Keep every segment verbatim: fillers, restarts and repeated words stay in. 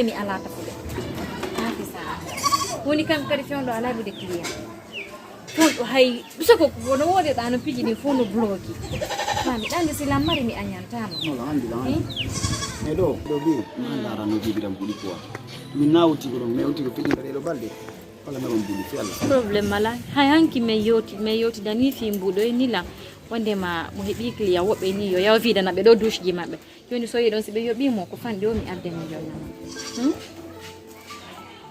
Mi alaa tafude. Haa fisa. Woni kam kadi fewndo alaa wi'ude client. Fewndo hay, soko ko no woodee ɗaa no piiji ɗin fof no bloqué. Maa mi ɗaandi si lam mari mi añantaama. No, la handi, la handi. Eh? Mais ɗo, ɗo bi, mi anndaa no bibi ɗam kuɗi quoi. Mi nawti ko ɗon, mi nawti ko piiji ɗo balɗe. Wala mi on buli fi Allah. Problème alaa. Hay hanki mi yewti, mi yewtidanii fii mbuuɗo e Nila. Wonndema mo heɓii client woɓɓe nii yo yaw wiidana ɓe ɗo douche ji maɓɓe. Jooni so yiɗon si ɓe yoɓii mo ko fanɗi o mi adde mo jonnama. Hmm?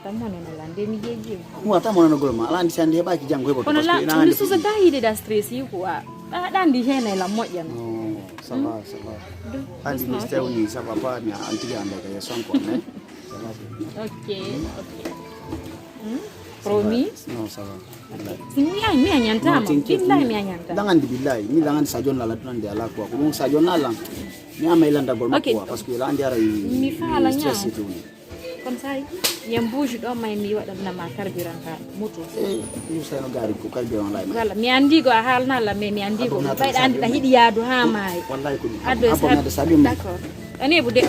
Tan mo nono lan de mi jeeji. Mo tan mo nono gol ma. Ala andi si andi heɓaaki janngo heɓoto. Kono la mi susata yiide da stress yi quoi. Ɗa ɗa andi hene la moƴƴa no. Non, ça va, ça va. Andi mi stewni ça va pas mi an tigi anda ka yeson quoi mais ça va. Ok, ok. Hmm? Promis? Non, ça va. Billahi. Si mi yahi mi añantaama. Billahi mi añantaama. Ɗan andi billahi. Mi ɗan andi sa jonna la ɗun andi ala quoi. Ko ɗun sa jonna la. Mi ama e landagol makko quoi. Parce que la andi ara mi faala stress to ni. Comme ça, yen bouge ɗo may mi waɗanama carburant ka moto. Eh, mi usayno gari ko carburant la. Voilà, mi andi ko a haalna la mais mi andi ko. Ɓayɗa andi ɗa hiɗi yaadu haa maayi. Wallahi ko ɗun. Addo e sabi. D'accord. Ani e bude.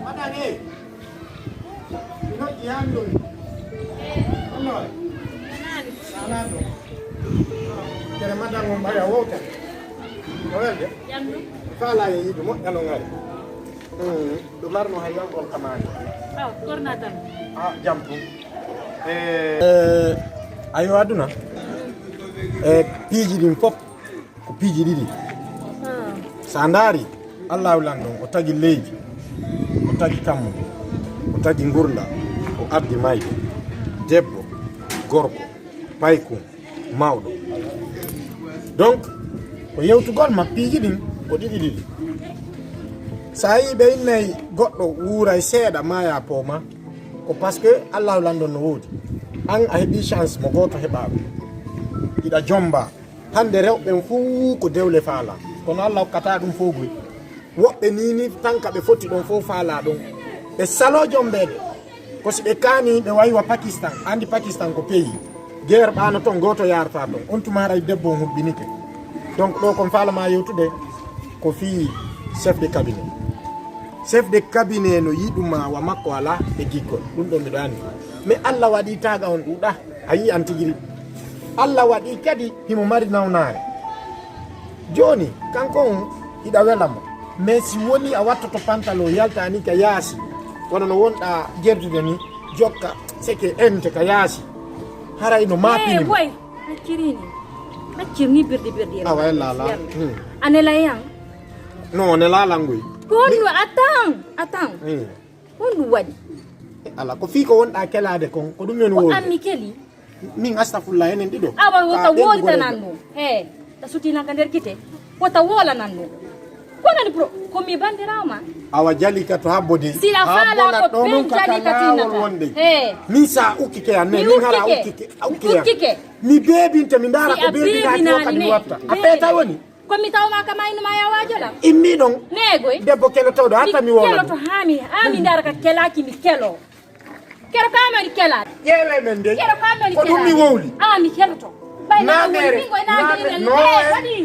Maɗan e noƴƴi han ɗum. Onnoore. Alaa ɗo. Tere maɗan on ɓaya wowta. Ko welde? Faala e yiɗo moƴƴa no ngari. Ɗum marno hay yankol kamaani. Aw torna tan. A jam tum. E ayo aduna. E piiji ɗin fof ko piiji ɗiɗi. So a ndaari, Allaahu lanɗo o tagi leydi, o tagi kammu, o tagi ngurnda, o addi mayde, debbo, gorko, paykun, mawɗo. Donc ko yewtugol ma piiji ɗin ko ɗiɗi ɗiɗi. So a yii ɓe innay goɗɗo wuuray seeɗa maaya pooma, ko parce que Allaahu lanɗo no woodi. An a heɓii chance mo gooto heɓaa ɗum. Hiɗa jomba. Hannde rewɓe ɓen fuu ko dewle faalaa, kono Alla hokkataa ɗum fof goy. Woɓɓe nii nii tan ka ɓe foti ɗon fof faalaa ɗon. Ɓe saloo jombeede. Ko si ɓe kaanii ɓe wayi wa Pakistan, anndi Pakistan ko pays. Guerre ɓaano ton gooto yaarataa ton. On tuma haray debbo on hulɓinike. Donc ɗoo kon faala maa yewtude ko fii chef de cabinet. Chef de cabinet no yiɗu maa wa makko alaa e giggol. Ɗum ɗoo miɗo anndi. Mais Alla waɗii taaga on ɗuuɗaa. A yii an tigi ri. Alla waɗii kadi himo mari nawnaare. Jooni, kanko on hiɗa wela mo. Mais si wonii a wattoto pantalon yaltaani ka yaasi, wano no wonɗaa jerdude ni, jokka seke ente ka yaasi. Haray no maapini mo. Woy, acciri ni. Accir ni birdi birdi. Awa, ella ala. Hmm. A nela yan. No, o nela lan goy. Ko honno, attends, attends. Hmm. Honɗum waɗi? Ala, ko fii ko wonɗaa kelaade kon, ko ɗum woni wowlude. Ko an mi keli? Min astafurlah, enen ɗiɗo. Awa, wota wowlitanan ɗum. He, ta suti nan ka nder gite. Wota wowlanan ɗum. Ko nani pro, ko mi bandiraawo ma. Awa jali ka to habbo de. Si a faala ko ben jali ka tinata. He. Min sa ukkike an, min hara ukkike, ukkike. Mi beebinte, mi ndaara ko beebinaa ko kadi mi watta. A feeta woni? Ko mi taw ma ka maynu ma ya waajo lam. Immi ɗon. Neegoy. Debbo kelotooɗo hatta mi wowla. Keloto haa mi, haa mi ndaara ka kelaaki mi kelo. Kero ka mari kelaade. Ƴeewe men de. Kero ka mari kelaade. Ko ɗum mi wowli. Aa mi keloto. Bay na mere. Min koy na mere. No.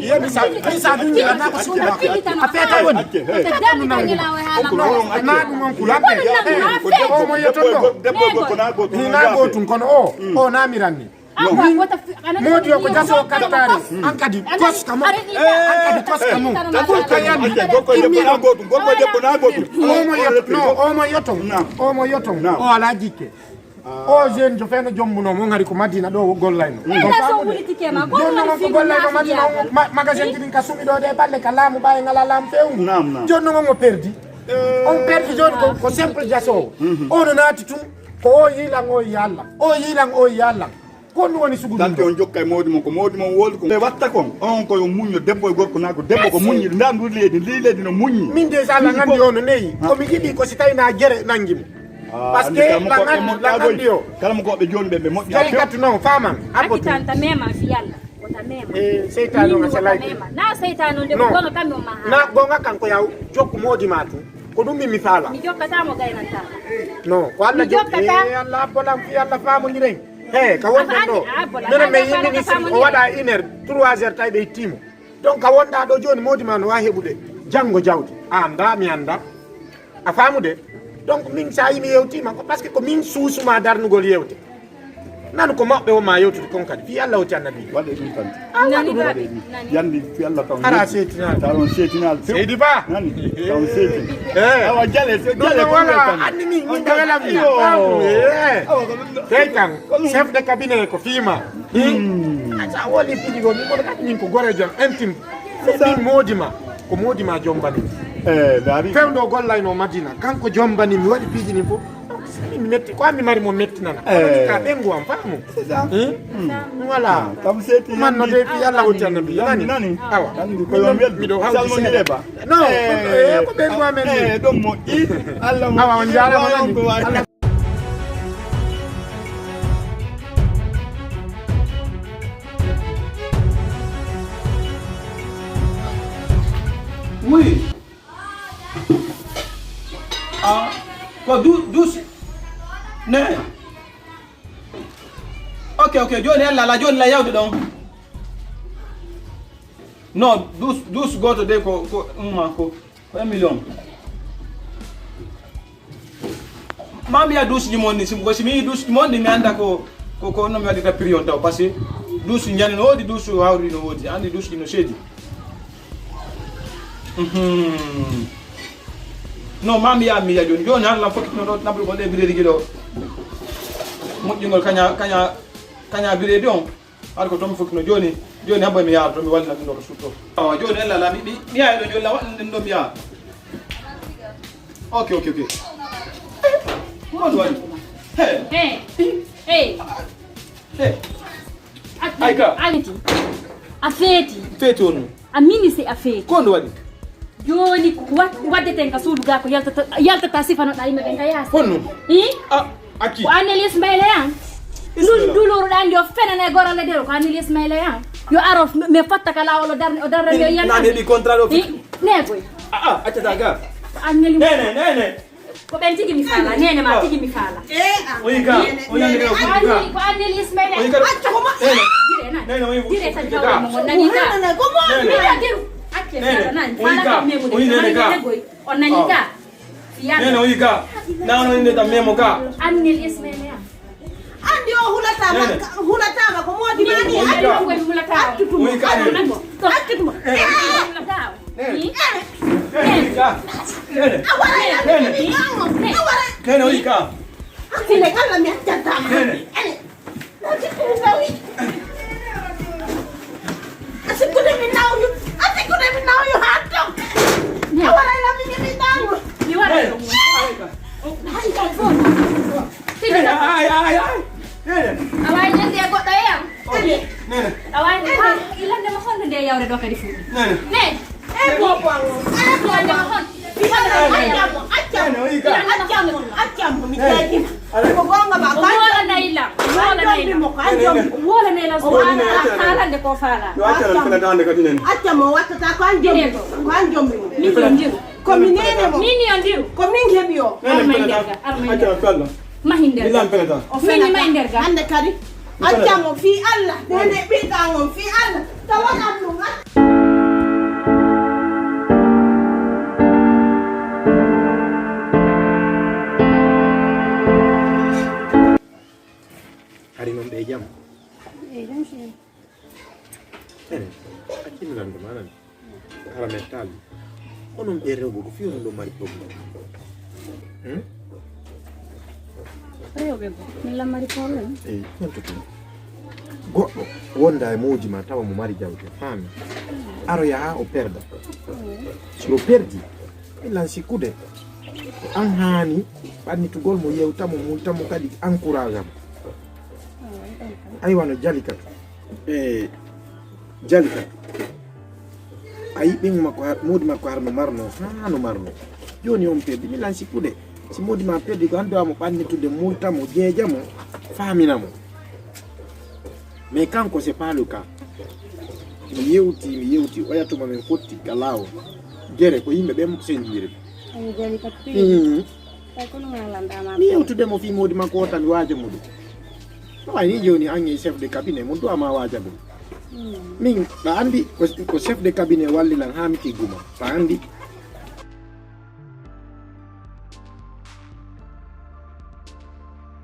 Ye mi sa, mi sa dun ya na ko suke ma. A feeta woni. Ko te dami ka nyala wa hala ma. Na ɗum on kula. Ko ɗum na. Debbo ko na gotum. Ni na gotum kono o. O na miranni. Moodi o ko jaso kattaare. An kadi koska mo. An kadi koska mo. Ko ka yandi. Gorko debbo na gotum, gorko debbo na gotum. Omo yotto, no, omo yotto. Omo yotto. O ala jikke. O jeune jo feno jombuno mo ngari ko Madina ɗo gollayno. Jonno mo ko gollayno Madina o magasin kidin ka sumi ɗo de balle ka laamu ɓaye ngala laamu fewu. Jonno mo mo perdi. On perdi joni ko, ko simple jaso. O no naati tun ko o yilan o yalla. O yilan o yalla. Ko ɗum woni sugudu. Tante on jokka e moodi mon, ko moodi mon woldi ko ɓe watta kon. On ko yo muñño, debbo e gorko na ko debbo ko muññi. Nda ndu leydi, ndi leydi no muññi. Min de sa la ngandi o no neyi. Ko mi yiɗi ko si tawi na jere nangi mo. Parce que la ngandi, la ngandi o. Kala mo ko ɓe joni ɓe ɓe moƴƴa. Jali kattu non faman. Aki tanta mema fi yalla. Wota mema. Eh, seytani on a salay. Na seytani on de ko gono tan no maha. Na gonga kan ko yaw jokku moodi ma tu. Ko ɗum min mi faala. Mi jokkata mo gaynanta. Non, ko Allah jokki. Eh, Allah abbolam fi Allah faamondiren. He, ka wonɗen ɗo. Mino mi yimmini si o waɗa une heure, trois heures tawi ɓe ittimo. Donc ka wonɗa ɗo joni moodi ma no wawi heɓude janngo jawdi. A annda, mi annda. A faamude? Donc min sa yimi yewtima ko parce que ko min suusuma darnugol yewte. Nanu ko maɓɓe wonma yewtude kon kadi. Fi Allah woti annabi. Waɗe ɗum tan. Nani waɗe ɗum. Yandi fi Allah taw. Hara seetinal. Taw on seetinal. Seydi Ba. Nani? Taw on seetin. Eh. Awa jale, jale. Wala anni min min dawela mi. Tey kan chef de cabinet ko fima. Hmm. Sa woli fiji go min mo kadi min ko gore jam intime. Min moodi ma. Ko moodi ma jombani. Eh, dari. Fewndo gollayno Madina. Kanko jombani mi waɗi fiji ni fof. Mi metti ko mi mari mo mettinana. Eh. Ka ɓengu am faamu. C'est ça. Hmm? Voilà. Kam seeti man no de fi Allah woti annabi nani. Nani. Awa. Nani ko yon wel. Miɗo hawti salmoni seeɗa. Leba. Non, eh, ko ɓengu amen ni. Eh, ɗum mo i Allah mo. Awa on jaarama nani. Allah. Oui. Ah, ko du dus ne. Ok, ok, joni ella la joni la yawde ɗon. Non, dus dus goto de ko ko umma ko ko un million. Ma mi ya dus ji mon ni sim ko si mi dus ji mon ni mi anda ko ko ko no mi wadita prion taw parce que dus njani no wodi dus hawri no wodi andi dus ji no sedi. Mhm. No ma mi ya mi ya joni joni han la fokki no do nabru ko de biredi gido. Mujjingol kanya kanya kanya biredi on. Ar ko to mi fokki no joni joni habbo mi ya to mi walina dum do ko sutto. Awa joni ella la mi mi ya do joni la wadin dum do mi ya. Ok ok ok. Mon wadi. Hey. Hey. Hey. Hey. Ay ka. A feeti. A feeti. Feeti on. A mini si a feeti. Ko ndu waɗi? Jooni ko wa- waddeten ka suudu ga ko yaltata yaltata sifanoɗa yimɓe ɓen ka yaasi. Honno? Ih? A acci. Ko Annelies Mbayle yan. Ndun duluruɗa ndi o fenana e goral e dero ko Annelies Mbayle yan. Yo aro me fatta ka lawol o darni o darra mi o yan. Nane ɗi contrat o. Ih? Negoy. A a accata ga. Ko Anneli. Nene nene. Ko ɓen tigi mi faala, nene ma tigi mi faala. O yi ka, o yi ka, o yi ka. Ko Anneli Ismaila. O yi ka. Acca ko ma. Nene. Dire nan. Nene o yi. Dire sa jaw mo nani ka. Ko mo. Nene. Dire. Acce sa nan. O yi ka. O yi nene ka. On nani ka. Nene o yi ka. Na on nene ta memo ka. Anneli Ismaila. Andi o hulatama, hulatama ko modi mani. Andi o ngoni hulatama. Accutuma. Accutuma. Hulatama. Nene o yi ka. Sine kala mi accata. Nene. Asikude mi nawyu. Asikude mi nawyu ha to. Awara la mi mi nawyu. Mi wara. Ay ay ay. Awa ñande goɗɗo e am. Nene. Awa ñande ilande mo honno nde yawre ɗo kadi fuɗi. Nene. Ne. E bobo ango. Ilande mo hon. Accamo, accamo, accamo, accamo, mi jaajima. Ko gonga ma, ko wolana ila, wolana ila. Wolana ila. Haalande ko faala. Accamo wattata ko an jombi, ko an jombi. Min yo ndiru. Ko mi nene mo. Min yo ndiru. Ko min heɓi o. Arma e nder ga, arma e nder ga. Mahi nder ga. O fini mahi nder ga. Hande kadi. Accamo fi Allah. Nene ɓiɗɗa on fi Allah. Tawaɗan ɗum. Hari noon ɓe jam. Ɓe jam si. Ene accini lanndo ma nani. Hara mettaali. Onon ɓe rewɓe ko fii onon ɗo mari problème. Hmm? Rewɓe ko min la mari problème. Eyi, honto tun? Goɗɗo wonda e moodi ma tawa mo mari jawdi faami. Aro yaha o perda. Si o perdi, illan sikkude ko an haani ɓannitugol mo, yewta mo, multa mo, kadi encourage mo. Aywa no Jalika. E Jalika. A yi ɓiŋ makko har moodi makko har no marno haa no marno. Jooni on perdi mi lan sikkude si moodi ma perdi ko an dewa mo ɓannitude multa mo jeeja mo faamina mo. Mais kanko c'est pas le cas. Mi yewti mi yewti oya tuma min fotti ka laawol. Gere ko yimɓe ɓen senjiri. Ayo jali ka tuyi. Mm. Kay kono ngalanda ma. Mi yewtude mo fii moodi makko o tan waaja mo ɗum. No wayi ni jooni an e chef de cabinet mo duwa ma waajagol. Min ɗa anndi ko, ko chef de cabinet walli lan haa mi tigguma. Ɗa anndi